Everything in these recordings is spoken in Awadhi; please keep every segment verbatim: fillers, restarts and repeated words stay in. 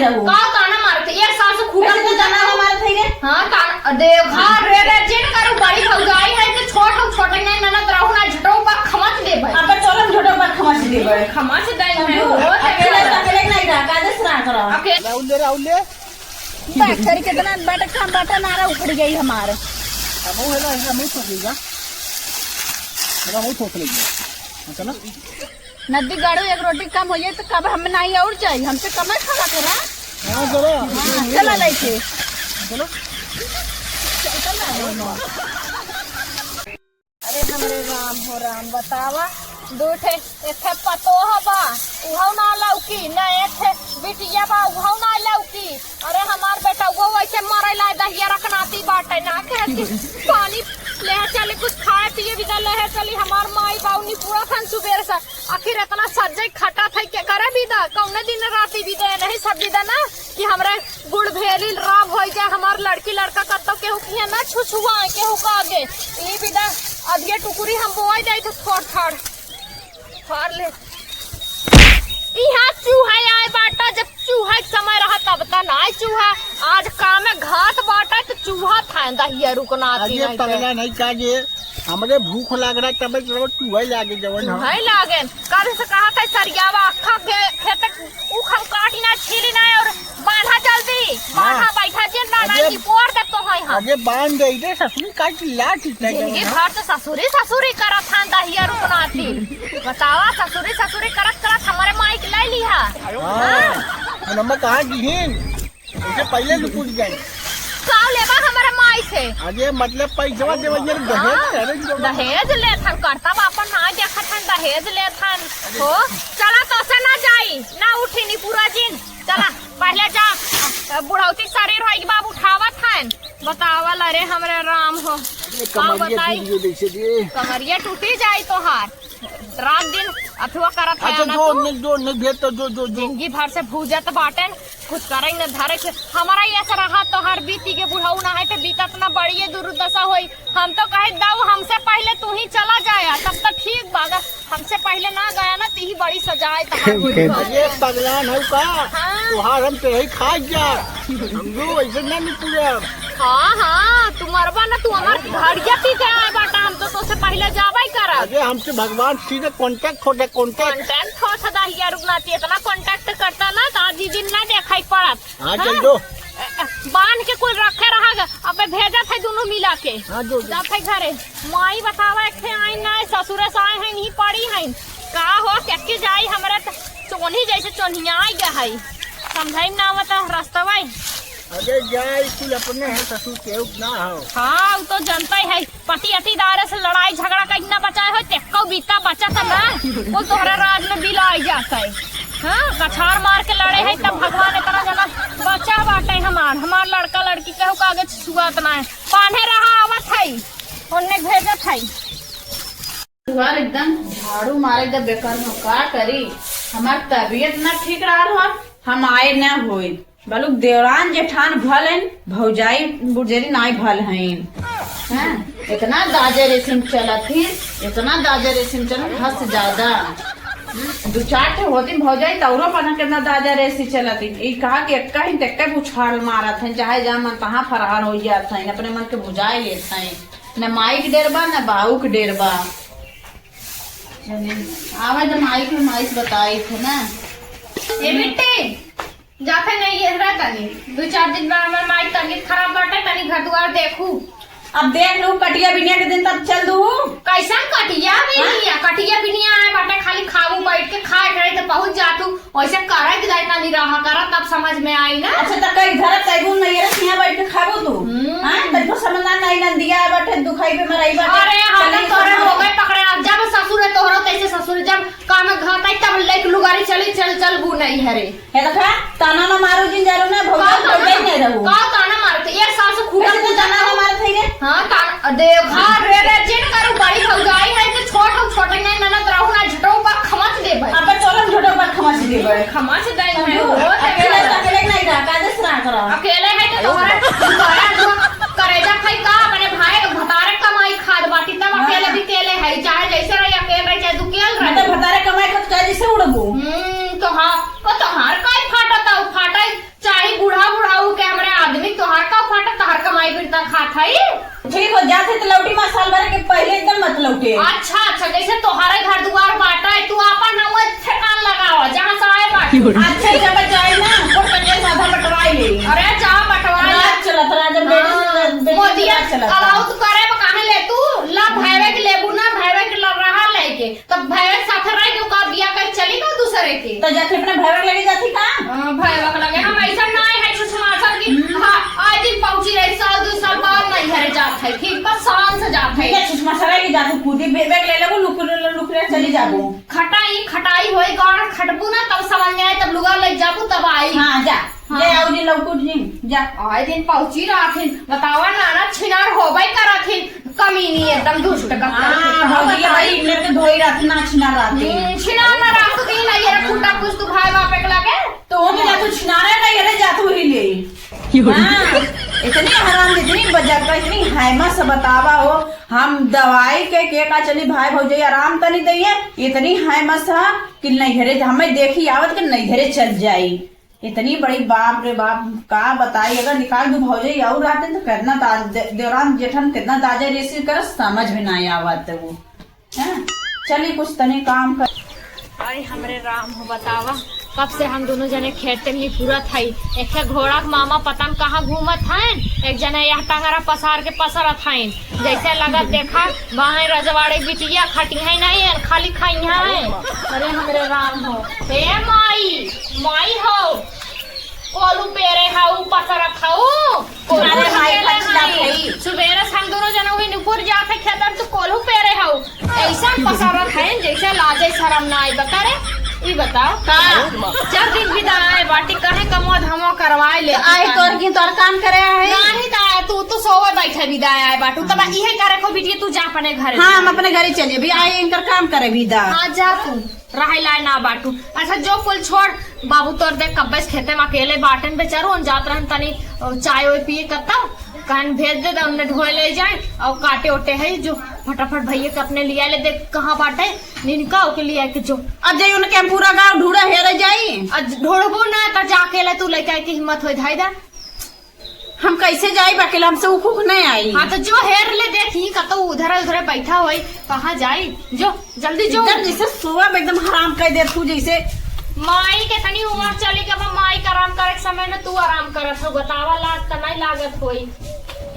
का ताना मारत है? एक साल से खूटा वैसे तो ताना ना मारत है रे। हाँ, ताना, देखा रे, रे, जिन करू बड़ी भौजाई है कि छोट हो, छोट नहीं, ननद रहू ना, झटो पर खमच दे भाई। अब तो चलो, हम झटो पर खमच दे भाई। खमच दे भाई, समझो? वो अकेले तो अकेले नहीं रहा, कायदे से रहा करो। अकेले राहुल ले, राहुल ले। बैठ, तेरी कितना बैठक काम बाटा, नारा उखड़ गई हमारे। अब वो है ना, ऐसा नहीं सोचेगा। अब वो सोच लेगा। चलो। नदी गाड़ो एक रोटी कम होइए तो कब हम नहीं और जाई, हमसे कम खावा करा। हाँ, चलो। हाँ, चला लेके। चलो। अरे हमरे राम हो राम, बतावा, दू ठे, एक ठे पतोह बा, उहौ ना लौकी, ना एक ठे बिटिया बा, उहौ ना लौकी। अरे हमार बेटा वो वैसे मरे ला दहिया रखनाती बाटे ना, के कि पानी ले चली, कुछ खाए पिए भी ना ले चली। हमार माई बाऊ निपुरा थन सुबेर से, आखिर इतना सज्जई खटा था के करे भी दा, कौने दिन राती भी दे नहीं सब भी दा ना कि हमरे गुड़ भेली राब होई जाए, हमार लड़की लड़का कत्तो केहू किहे ना छुछुआए, केहू का आगे। ई भी दा, अदिये टुकुरी हम बोआई दे थे थोड़ थाड़। फाड़ ले। इहाँ चूहा आए बाटा, जब चूहा के समय रहा तब त नाय चूहा। आज काम में घात बाटा त चूहा था दहिया रुकना आती अरे नहीं तो। पगला नहीं का जे, हमरे भूख लाग रहा तब तो चूहा लागे जवन हम। चूहा लागे। काहे से कहा था सरियावा अक्खा के खेत उ हम काटी ना छीली ना और बांधा जल्दी, हाँ। बांधा बैठा जे ना, ना अरे, की पोर दे तो है हम। अरे बांध दे रे ससुरी का चिल्ला चिल्ला जिंदगी भर तो ससुरी, ससुरी करत हन दहिया रुकनाती। बतावा, ससुरी, ससुरी करत करत हमारे माई के ले लिहा। हाँ। हाँ। नम्मा कहाँ गिहिन? उसे पहले लुकुट गई। का लेबा हमारे माई से? अरे मतलब पैसवा देवे ये दहेज हाँ। करे जो। दहेज लेत हन, करता बापन ना देखत हन, दहेज लेत हन। हो, चला तो से ना जाई, ना उठी नी पूरा जिन। चला, पहले जा। बुढ़ौती शरीर होई के बाप उठावत हन। बतावल, अरे हमरे राम हो। ये का कमरिया बताई? टूट गई जैसे कि। कमरिया टूटी जाई तोहार। रात दिन अथुआ करत है अच्छा, ना जो तू। नहीं, जो नहीं भेज तो जो, जो, जो। जिंदगी भर से भूजत बाटेन, कुछ करे न धरे के। हमारा ये ऐसा रहा तोहार बीती के बुढ़ऊ ना है तो बीतत ना बड़ी ये दुर्दशा होई। हम तो कहे दाऊ हमसे पहले तू ही चला जाया, तब तो ठीक बा। अगर हमसे पहले ना गया ना, तो ही बड़ी सजाए तहार होई। अरे पगलान है का? हाँ। तोहार हम तेरे ही खा जा। हम लोग ऐसे ना निकले। हाँ, हाँ, तू मरबा ना, तू हमार घड़िया पी के आए बाटा, हम तो तोसे पहले जाबे करब। अरे हमसे भगवान सीधे contact होते, contact। Contact होत दहिया रुकनाती, इतना contact करता ना, तो आज ही दिन ना देखाई पड़त। हाँ, हाँ? चल दो। बांध के कुल रखे रहा, अबे भेजत है दोनों मिला के। हाँ, जो, जो। जात है घरे। माई बतावा, एक ठे आई ना, ससुरे से आए हैं, नहीं पड़ी हैं। का हो, चक्की जाई, हमरे त चोन्ही जैसे चोन्हियाई गया है। समझाई ना आवत है रस्तवा। अरे जाई, कुल अपने हैं, ससुर केहू ना हो। हाँ, वो तो जनता ही है। पति अतिदार से लड़ाई झगड़ा कहीं ना बचाए हो, तेको बीता बचा था ना, वो तोहरा राज में बिल आई जाता है। हाँ, कछार मार के लड़े है, तब भगवान इतना जना बचा बाटे हमार, हमार लड़का लड़की केहू का आगे छुआत ना है। बांधे रहा, आवत है, ओन्ने भेजत है। दुआर एकदम झाड़ू मारे एकदम बेकार हो, का करी, हमार तबीयत ना ठीक रहल हो, हम आए ना होई। बलुक देवरान जेठान भल हइन, भौजाई बुढ़जेरी नाई भल हइन। हैं? इतना दाजे रेसिम चलत ही, इतना दाजे रेसिम चलत, हद से ज्यादा। हम्म, दू चार ठे होती भौजाई, तौरो पता कितना दाजा रेसी चलत ही। ई कहा कि एक्का ही तेक्के उछाल मारत हैं, चाहे जहाँ मन तहाँ फरहार हो जात हैं, अपने मन के बुझाए लेत हैं। न माई के डेर बा, न बाऊ के डेर बा। आवे तो माई के, माई से बताई थे ना। ए बिट्टी, जाते नहीं ये रह तनी। दो चार दिन बाद हमार माई के तबीयत खराब बाटे, तनी घर दुआर देखू। अब देख लू, कटिया बिनिया के दिन तब चल दू। कैसन कटिया बिनिया? हाँ? कटिया बिनिया आए बाटे, खाली खाबू बैठ के, खाए करे तो पहुँच जा तू। वैसे करे के जाए तनी रहा करा, तब समझ में आई ना। अच्छा, तो कई घर तैगुन नहीं है, यहाँ बैठ के खाबू तू? हम्म। हाँ, तैको समझ ना नहीं, नंदिया आए बाटे, दुखाई पे मराई बाटे। अरे, हाँ, चली तोरे समझ हो गए पकड़े, अब जब ससुर है तोहरो, कैसे ससुर है, जब काम में घात आई, तब लेके लुगारी चली, चल, चल, बू नहीं हरे। हे देखा, ताना ना मारो जिन जानो ना, भौजाई, का ताना, भौजाई नहीं रहू। का ताना मारत? एक साल से खूब वैसे तो ताना ना मारत है रे। हाँ, ताना, देखा रे, रे, जिन करू बड़ी भौजाई है, तो छोट हो, छोट नहीं, ननद रहू ना, झटो पर खमच दे भाई। अब चलो, झटो पर खमच दे भाई। खमच दे भाई, समझो? हो, अकेले, देखा। अकेले नहीं रहा, कायदे से रहा करो। अकेले है तो तोहरा, तोहरा जो करेजा खाई का, अपने भाई के भतारे कमाई खाद बाटी, तब हाँ। अकेले भी अकेले है, चाहे जैसे रही, अकेले रही, चाहे दुकेल मैं तो रही। भतारे कमाई खाद का जैसे उड़बू। हम्म, तो हाँ, ओ तोहार काई फाटता, उ फाटा ही जात है तो लौटी मत, साल भर के पहले एकदम मत लौटे। अच्छा, अच्छा, जैसे तोहरे घर दुआर बाटा है, तू आपन ना वो ठेकान लगावा, जहाँ से आए बाटे। अच्छा, जब जाए ना, कोर्ट कचहरी से आधा बंटवाई ले। अरे, जा बंटवाई ले। राज चलत रहा, जब बेटी से, हाँ, बेटी से मोदिया राज चलत रहा। अलाउत करे में काहे ले तू? ला भाईवे के लेबू ना, भाईवे के लड़ रहा लेके। तब भाईवे के साथ रह के ओका बिया कर चली ना दूसरे के। तो जाके अपने भाईवे के लगे जाती का? हाँ, भाईवे के लगे। हम ऐसा ना है, है कुछ मास्टर की। हम्म। हाँ, आए दिन पहुंची रही, साल दो साल बाद नहीं घरे जात है, ठीक बा, शान से जात है। ठीक है, सुषमा सराय के जातू कूदी, बे-, बैग ले लेबू, लुक-, लुक-, लुक-, चली जाबू। खटाई, खटाई होई, गाँव खटबू ना, तब समझ में आए, तब लुगा ले जाबू, तब आई। हाँ, जा। हाँ। ले आओ जी, लौटू जी, जा। आए दिन पहुंची रहथिन, बतावा, नाना छिनार होबे करथिन, कमीनी एकदम दुष्ट का। हाँ, भौजी, ये भाई, इनमें तो धोई रहती, ना छिनार रहती। हम्म, छिनार ना रहतू, दिन आई, ये खूंटा कुछ तू भाई बाप एक लगे। तो वो भी जा, तू छिनारे नहीं, अरे जा, तू ही ले। हाँ, इतनी हराम, इतनी बजरता, इतनी हैमस बतावा हो। हम दवाई के, के का चली भाई भौजी आराम तनी दइए, इतनी हैमस है कि नैहरे हमें देखी आवत कि नैहरे चल जाई। इतनी बड़ी, बाप रे बाप, का बताई, अगर निकाल दू भौजी और रहते तो कितना दा-, दे-, देवरान जेठन कितना दाजा रेसी कर समझ में ना आवत वो। हैं? चली कुछ तनी काम कर। अरे हमरे राम हो, बतावा, कब से हम दोनों जने खेते में निपुरत हई। एक ठे घोड़ा के मामा पता न कहाँ घूमत हन, एक जने यह टंगरा पसार के पसरत हन। जैसे लगत देखा, बाहें रजवाड़े बिटिया खटी है नहीं है, खाली खाई है। अरे हमरे राम हो, हे माई, माई हो, कोलू पेरे हऊ, पसरत हऊ। कोल्हू अरे माई, पेरे खर्च जात हई। हई। सुबेरे से हम दोनों जने वही नुपुर जात है खेतन, तू कोल्हू पेरे हऊ। ऐसा पसरत है, जैसे लाजे शरम ना आई। बता रे, ई बताओ। का? चार दिन बिदा आए बाटी, काहे कमवा धमवा करवाए ले? आई तोर की तोर काम करे है? नाही दाया, तू तो सोवे बैठे बिदा आए बाटू, तब इहे करे को बिटिया, तू जा अपने घरे। हाँ, हम अपने घरे चले, भी आए इनकर काम करे बिदा। हाँ, जा तू। रहे लाए ना बाटू। अच्छा, जो कुल छोड़, बाबू तोर देख कब्बे से खेते में अकेले बाटन बेचारू, हम जात रहन तनी, अ, चाय ओय पिए कत्ता, कहन भेज दे, तो उनने ढोए ले जाए और काटे ओटे है जो फटाफट भैया के अपने लिया ले, देख कहाँ बाटे, निनका ओके लिया के जो। अब जाई उनके हम पूरा गाँव ढूंढा हेरे जाई। अब ढूंढबू ना तो जा अकेले तू लेके आई के हिम्मत होई धाई दा। हम कैसे जाई अकेले, हमसे उखुक नहीं आई। हाँ, तो जो हेर ले देखी, कतौ उधर उधर बैठा होई, कहाँ जाई? जो, जल्दी जो। एकदम जैसे सोवा में एकदम हराम कर दे तू जैसे। माई के तनी उम्र चली गई, अब माई के आराम करे के समय में तू आराम करत हो, बतावा लाग त नहीं लागत होई।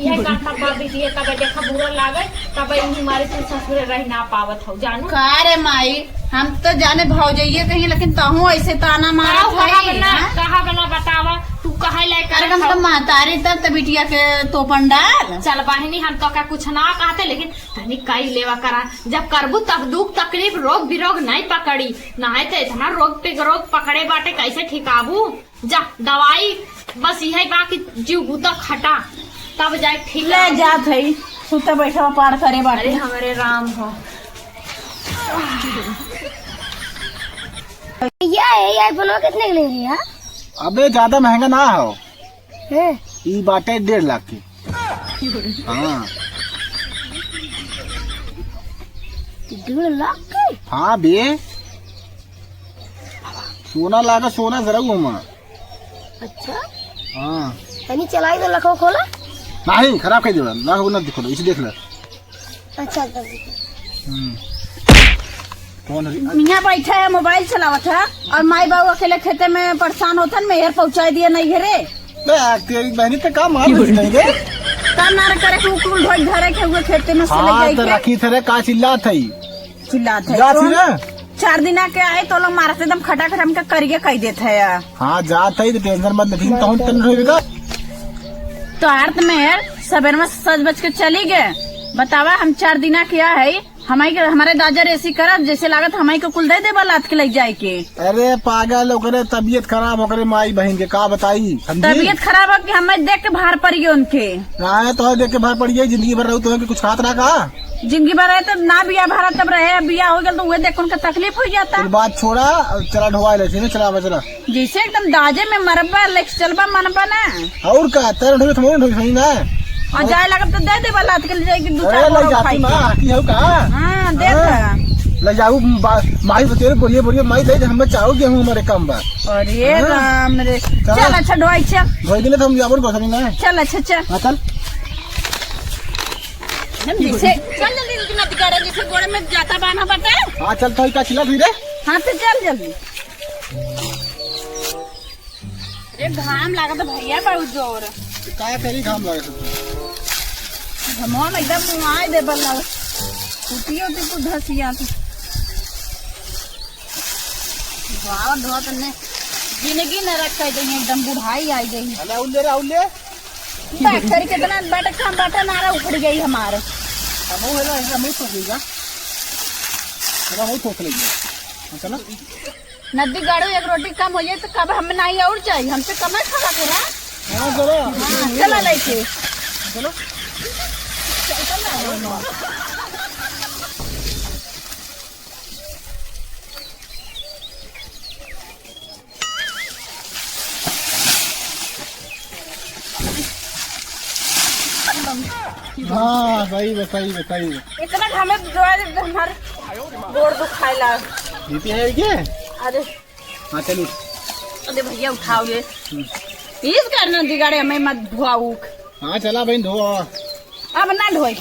यह का तब बिटिया तब देखा बुरा लागे, तब इन्हीं मारे तू ससुरे रह ना पावत हो, जानू। का रे माई, हम तो जाने भौजइये कहीं, लेकिन तहूँ ऐसे ताना मारत कहा हई, बना, हाँ? कहा बना बतावा, तू कहा ले अरे हम तो महतारी तब त बिटिया के तोपन डाल। चल बहिनी, हम तो का कुछ ना कहते, लेकिन तनी कई लेवा करा, जब करबू तब दुख तकलीफ रोग बिरोग नहीं पकड़ी, नहीं तो इतना रोग पे रोग पकड़े बाटे, कैसे ठिकाबू? जा दवाई, बस यही बा कि जीव गुदा खटा, तब जाए ठीक ले रही। जात है, सुता बैठा पार करे बाटे। अरे हमारे राम हो। ये है, ये iPhone कितने की ले रही है? अबे ज्यादा महंगा ना हो। हैं? ई बाटे डेढ़ लाख के। हाँ। डेढ़ लाख के? हाँ बे। सोना लागा, सोना जरा हुआ। अच्छा। हाँ। तनी चलाई तो लखो खोला। नहीं, खराब कर देबा। लाखो ना दिखो, इसे देख ले। अच्छा, तब। हम्म। कौन है? यहाँ बैठा है, मोबाइल चलावत है और माई बाबू अकेले खेते में परेशान होतन, मेहर पहुँचाई दिया नहीं घरे। बे, तेरी बहनी पे का मार रही है रे? काम ना करे, कुकुर ढोई धरे के हुए खेते में से ले हाँ, जाई तो के। रखी थे रे, का चिल्लात है? चिल्लात है। जात ही तो ना? चार दिना के आए तो लोग मारत एकदम खटाखट हमके करिए कह देत है। हाँ, जात है तो tension मत, लेकिन तहन tension होई का? तो आर्त में सबेर में सज बज के चली गए। बतावा, हम चार दिना के आए, हमाई के, हमारे दाजर ऐसी करत, जैसे लागत हमाई के कुल दे देबा लात के ले जाए के। अरे पागल, ओकरे तबीयत खराब, ओकरे माई बहन के का बताई, समझी? तबीयत खराब हो कि हमें देख के बाहर पड़ी गए उनके। हाँ, तो देख के बाहर पड़ी गई, जिंदगी भर रहू तो कुछ खात ना का? जिंदगी भर रहे तो ना बिया भरा तब रहे, अब बिया हो गया तो उहे देख उनका तकलीफ हो जाता। फिर बात छोड़ा, चला ढोवा ले, चला, चला। जैसे एकदम दाजे में मरबा, लेके चलबा मनबा ना। और का, तेरे ढोवे थमोन ढोवे सही ना। और जाए लगब तो दे देबा लात के ले जाए कि दू अरे, चार ले बोरा जाती उठाई माँ, के। आती हो का? हाँ, दे हाँ। दे। ले जाऊ, बा-, माई बतेरे बोलिए, बोलिए, माई दे दे, हमें चाहो गेहूँ हमारे काम बा। अरे हाँ। राम रे। चलो। चल, अच्छा, ढोई, चल। ढोई दिले तो हम जाबर गोसनी ना। चल, अच्छा, चल। हाँ, चल। हम जैसे चल जल्दी, जल्दी नदी किनारे, जैसे गोड़े में जाता बान्हा बाटे। हाँ, चल तो का चिल्ला धीरे। हाँ, तो चल जल्दी। अरे घाम लागत भैया बहुत जोर। का करी, घाम लागत है। घमवा में एकदम मुआए दे बल्ला। कुटियो ती कुछ धसिया ती। धोआ धोआ तन्ने जिंदगी नरक कर देंगे, एकदम बुढ़ाई आई गई। अरे आउल ले रे, आउल ले। डॉक्टर कितना बट काम बाटे, नारा उखड़ गई हमार। हम वो है ना, हम ही ठोक लेगा। हम वो ठोक लेगा। हाँ, चलो। नदी गाड़ो एक रोटी कम हो जाए तो कब हम नहीं और चाहिए, हमसे कम है खाना पूरा। हाँ, चलो। हाँ, चला लेके। चलो। हाँ, सही बा, सही बा, सही बा। इतना घामे जोर दे, हमार गोड़ दुखाइला। बीपी है क्या? अरे। हाँ, चलो। अरे भैया, उठाओ ये। हम्म। इस करना दिगाड़े हमें मत धोआउक। हाँ, चला बहिन, धो। अब ना धोई।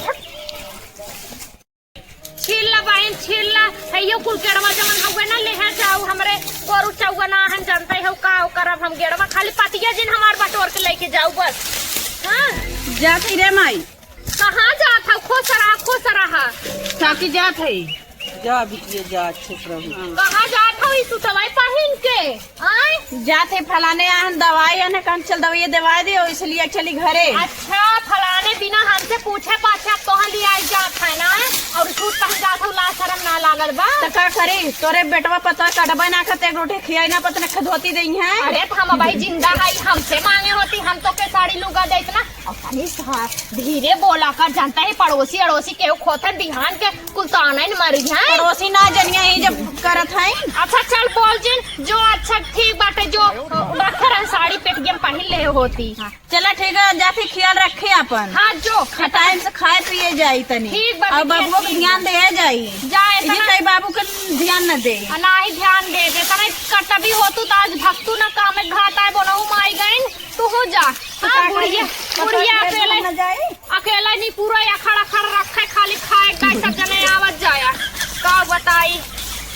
छील ला बहिन, छील ला। हइयो कुल केड़वा जवन हउवे ना, लेहे जाऊ। हमरे गोरू चउवा ना हन, जानते हो का करब हम गेड़वा। खाली पतिया जिन हमार बटोर के लेके जाऊ बस। हाँ? जात ही रे माई। कहाँ जात हऊ? खुश रहा, खुश रहा। चाची जात है। जा बिटिया जा, अच्छे से रहू। कहाँ जात हऊ ई सुटवाई पहिन के? आय? जात है फलाने आहन दवाई आने, कहन चल दवाई देवाई दे, इसलिए चली घरे। अच्छा, फलाने बिना हमसे पूछे पाछे अब तोहा लियाई जात है ना, और सूट पहन जात हऊ, लाज शरम ना लागल बा? त का करी, तोरे बेटवा पता कटबे ना करते, एक रोटी खियाई ना पता ना धोती देई है। अरे त हम भाई जिंदा है, हमसे मांगे होती, हम तोके साड़ी लुगा देत ना। और तनी सा धीरे बोला कर, जानता है पड़ोसी अड़ोसी केहू खोते बिहान के कुल ताना न मारी है। पड़ोसी ना जनिया ही जब करत है। अच्छा चल बोल जिन, जो अच्छा ठीक बाटे, जो रखे रहे साड़ी पेटियम पहन ले होती। हाँ। चला ठीक है, जाती ख्याल रखे अपन। हाँ जो। आ टाइम से खाए पिए जाई तनी। ठीक बा, और बिटिया, बबुआ के ठीक ध्यान बा। दे जाई। जा, ऐसा इही ना कई बाबू के ध्यान न दे। आ, ना ही ध्यान दे दे। तने कटबी होतू त आज भक्तू ना काम में घाटा है, बोलहु माई गइन, तू हो जा। हाँ, का बुढ़िया, करी? बुढ़िया पता अकेले, न जाए। अकेले नहीं पूरा अखड़ अखड़ रखे, खाली खाए का सब जने आवत जाया। का बताई?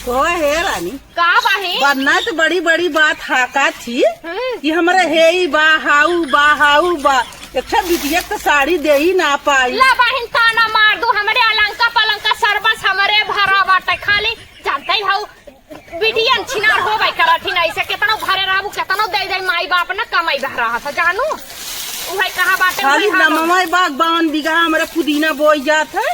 तो हे रानी, का बाही? वरना तो बड़ी बड़ी बात हाका थी हम्म। कि हमरा हेई बा, हाउ बा, हाउ बा। अच्छा बिटिया के साड़ी दे ही ना पाई। ला बहिन ताना मार दू, हमरे अलंका पलंका सरबस हमरे भरा बाटे। खाली जानते ही हऊ, बिटियन छिनार होबे करत ही ना, ऐसे केतनो भरे रहबू, केतनो दे दे माई बाप ना कमाई बह रहा था, जानू। उहे कहा बाटे, खाली उहे हाल। नमवा बाग बावन बीघा हमरा पुदीना बोई जात है,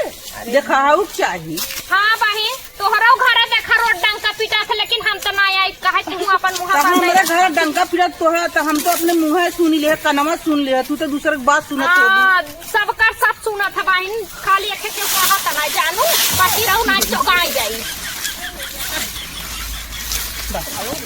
देखाऊ चाही। हाँ बहिन, तोहरो घरे देखा रोड डंका पीटा था, लेकिन हम तो ना आई, कहे तू अपन मुँह त बंद हमरे रख। घर डंका पीटा तोहरा, त हम तो अपने मुँह सुनी ले, कनवा सुन ले, तू तो दूसरे के बात सुनत होबू। हाँ, सबकर सब सुनत है बहिन, खाली एक के कहा त ना जानू, बाकी रहू ना चौंकाई जाई।